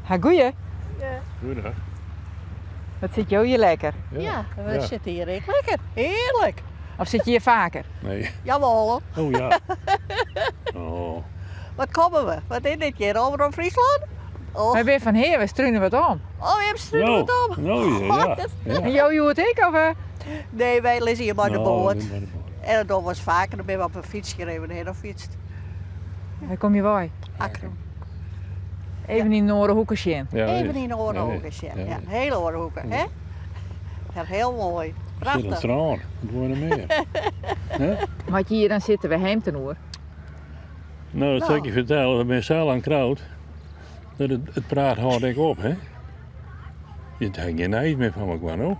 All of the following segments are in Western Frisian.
Ha goeie. Ja. Goeiedag. Wat sit jo hjir lekker? Ja, we sitte hjir ek lekker. Hearlik. Of sit je hjir faker? Nee. Jawol. Oh ja. Oh. Wat komme we? Wat is dit hjir? Omrop Fryslân? Oh. Wy binne fan hear, we strunen wat om. Oh, jim strunen No, wat om? no, ja, ja. En jo hjoed ek, of? Nee, wy lizze hjir by de No, boat. by de boat. En dat dogge we ris faker, dan binne we op in fytsje even hinne fytst. Wêr komme je wei? Akkrum. Even yn in oare hoeke sjen. Ja, Even yn in oare ja, hoeke sjen. ja. Ja, in hele oare hoeke, hè? Ja, heel moai. Sit oan Prachtich. it strân, wat wolle je noch mear? Hè? Wat je hjir dan sitte, we heemten oer. No, dat sil ik je fertelle, we binne sa lang troud dat it praat hâldt ek op, hè? Je ha gjin nijs mear fan elkoar, no.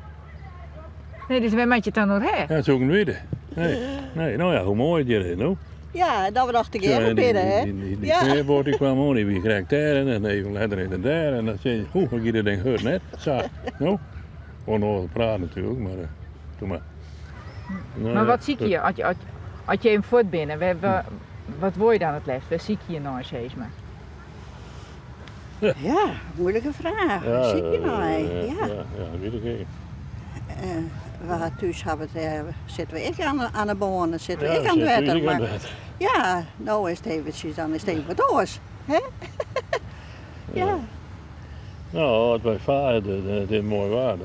Nee, dus wêr moat je it dan oer ha? Ja, dat soe ik net witte. Nee, nee, no ja, hoe moai it hjir is, no. Ja, en dat we noch tegearre Ja, binne, hè? Dy Ja. fearboat dy kwam oan, dy wie krekt dêr en dan even letter is er dêr en dan sizze se, hoe giet it ding hurd net? Sa, no. Ûnnoazel praat natuerlik, mar doe mar. No Mar ja, wat sykje je as je even fuort binne? Wat wolle je dan it leafst? Wêr sykje je nei sis mar? Ja, moeilike fraach. Ja, Wêr sykje je nei? Ja, Ja. ja, dat wit ik ek. We ha thús hawwe it, sitte we ek oan de bân en sitte we Ja, ek oan it sit thús wetter. ek oan it Mar wetter. ja, no is it eventsjes, dan is it even wat oars. Hè? Ja. No, as wy farre, it is moai waar,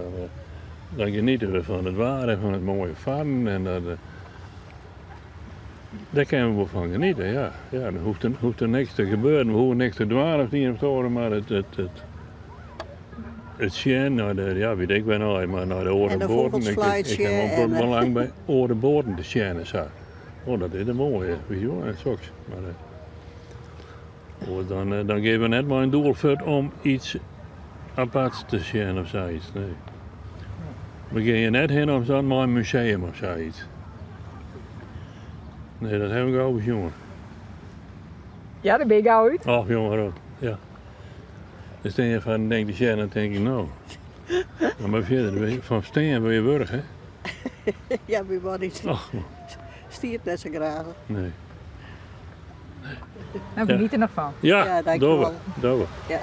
dan geniete we fan it waar en fan it moaie farren en dat, dêr kinne we wol fan geniete, ja. Ja, dan hoecht der niks te gebeuren, we hoege niks te dwaan of it ien of it oare, mar it sjen nei de, ja, wit ik wêr nei, mar nei de oare En de boaten. fûgels Ik fluitsje ha wol in protte en, belang by oare boaten te sjen en sa. Oh, dat is in moaie, wit je wol, en soks. Mar oars dan gean we net mei in doel fuort om iets aparts te sjen of sayts, nee. We gean hjir net hinne om sa'n mei in museum of sayts. Nee, dat ha we gau besjoen. Ja, dêr bin je gau út. Och, jonge, rot. Ja. Dan stean je fan denk te sjen en dan tink ik, no. Dan mar fierder. Fan stean wurde je wurch, hè? Ja, myn man dy Och, man. stiet net sa graach. Nee. No, geniet der noch fan. Ja, Ja, dankjewol. dogge we. Dogge we. Ja.